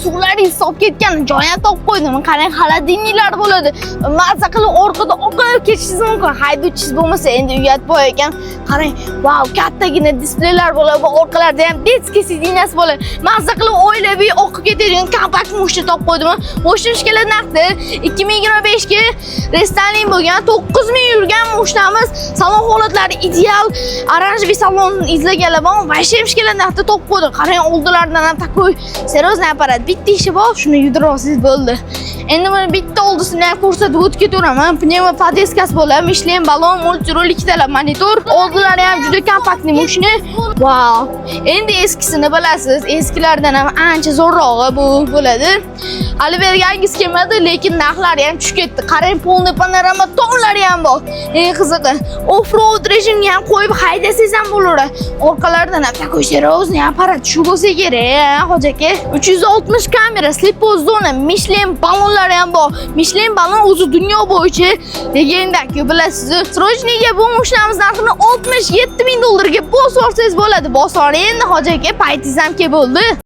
Suvlaringiz solib ketgan joy ham topib qo'ydim. Qarang, холодильник lar bo'ladi. Maza qilib orqada oqib ketishingiz mumkin. Haydovchingiz bo'lmasa, endi uyat bor ekan. Qarang, vau, kattagina displeylar bo'ladi va orqalarida ham детский сиденья si bo'ladi. Maza qilib oilaviy oqib ketadigan kompakt moshina topib qo'ydim. Moshina ishkalar narxi 2025 ga рестайлинг bo'lgan, 9000 yurgan moshinamiz. Salon holatlari ideal, оранжевый salon izlaganlar bor. Вообще ishkalar narxda topib qo'ydim. Qarang, oldilaridan ham такой серьезный apparat. Bitta ishi bor, shuni yudirib olsangiz bo'ldi. Endi buni bitta oldisini ham ko'rsatib o'tib ketaveraman. Пневмо подвеска si bo'ladi, Michelin balon, мультируль, ikkitala monitor. Oldilari ham juda компактный mashina. Vau. Endi eskisini bilasiz, eskilardan ham ancha zo'rrog'i bu bo'ladi. Hali beri yangisi kelmadi, lekin narxlari ham tushib ketdi. Qarang, полный panorama tomlari ham bor. Eng qizig'i, off-road rejimga ham qo'yib haydasangiz ham bo'laveradi. Orqalaridan ham такой серьезный apparat shu bo'lsa kerak, hoji aka. 360 kamera, слепой zona, Michelin balonlari ham bor. Michelin balon o'zi dunyo bo'yicha legenda-ku, bilasiz. Срочный ga bu mashinamiz narxini 67 ming dollarga bosib olsangiz bo'ladi. Bosib endi, hoji aka, paytingiz ham kelib bo'ldi.